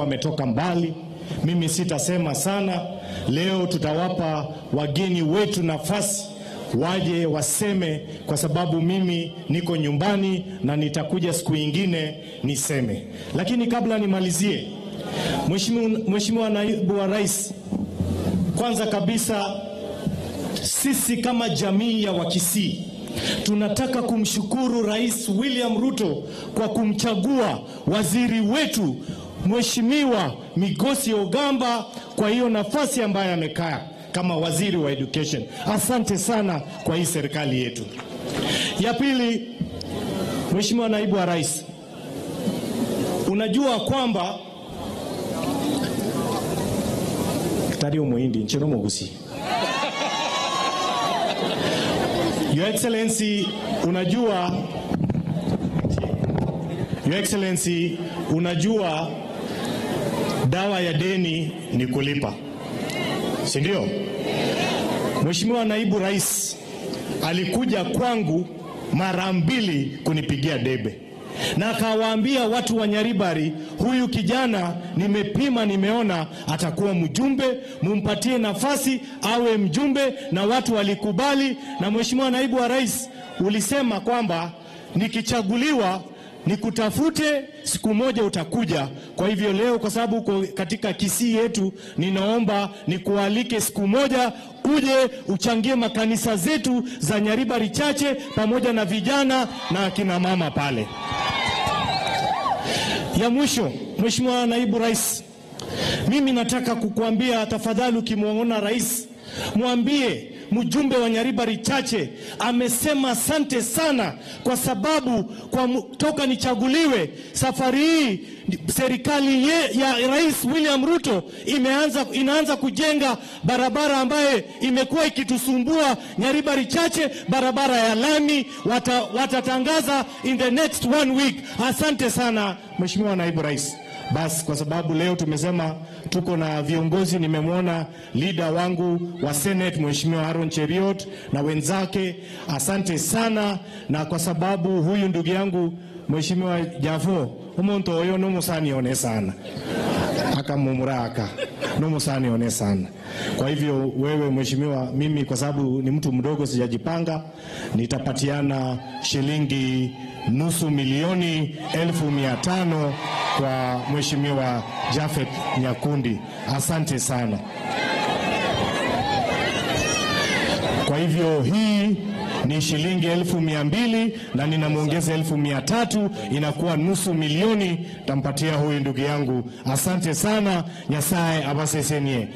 Wametoka mbali, mimi sitasema sana. Leo tutawapa wageni wetu nafasi waje waseme, kwa sababu mimi niko nyumbani na nitakuja siku ingine niseme. Lakini kabla nimalizie, Mheshimiwa Naibu wa Rais, kwanza kabisa sisi kama jamii ya Wakisii tunataka kumshukuru Rais William Ruto kwa kumchagua waziri wetu Mheshimiwa Migosi Ogamba kwa hiyo nafasi ambayo amekaa kama waziri wa education. Asante sana kwa hii serikali yetu. Ya pili, Mheshimiwa Naibu wa Rais, unajua kwamba Tario Muhindi nchino Mugusi. Your Excellency, Your Excellency, unajua dawa ya deni ni kulipa, si ndio? Mheshimiwa Naibu Rais alikuja kwangu mara mbili kunipigia debe na akawaambia watu wa Nyaribari, huyu kijana nimepima, nimeona atakuwa mjumbe, mumpatie nafasi awe mjumbe, na watu walikubali. Na Mheshimiwa Naibu wa Rais, ulisema kwamba nikichaguliwa nikutafute siku moja utakuja. Kwa hivyo leo, kwa sababu uko katika Kisii yetu, ninaomba nikualike siku moja uje uchangie makanisa zetu za Nyaribari chache pamoja na vijana na akina mama pale. Ya mwisho, Mheshimiwa Naibu Rais, mimi nataka kukuambia tafadhali, ukimwona rais mwambie mjumbe wa Nyaribari chache amesema asante sana, kwa sababu kwa toka nichaguliwe safari hii serikali ya Rais William Ruto inaanza kujenga barabara ambaye imekuwa ikitusumbua Nyaribari chache, barabara ya lami watatangaza in the next 1 week. Asante sana Mheshimiwa Naibu Rais. Bas, kwa sababu leo tumesema tuko na viongozi, nimemwona leader wangu wa Senate Mheshimiwa Aaron Cheriot na wenzake, asante sana. Na kwa sababu huyu ndugu yangu Mheshimiwa Jafo umuntu oyo nomusanione sana akamumuraka nomusanione sana. Kwa hivyo wewe mheshimiwa, mimi kwa sababu ni mtu mdogo sijajipanga, nitapatiana shilingi 500,000 kwa Mheshimiwa Jafet Nyakundi. Asante sana. Kwa hivyo hii ni shilingi 200,000 na ninamuongeza 300,000, inakuwa 500,000 tampatia huyu ndugu yangu. Asante sana. Nyasaye abasesenie.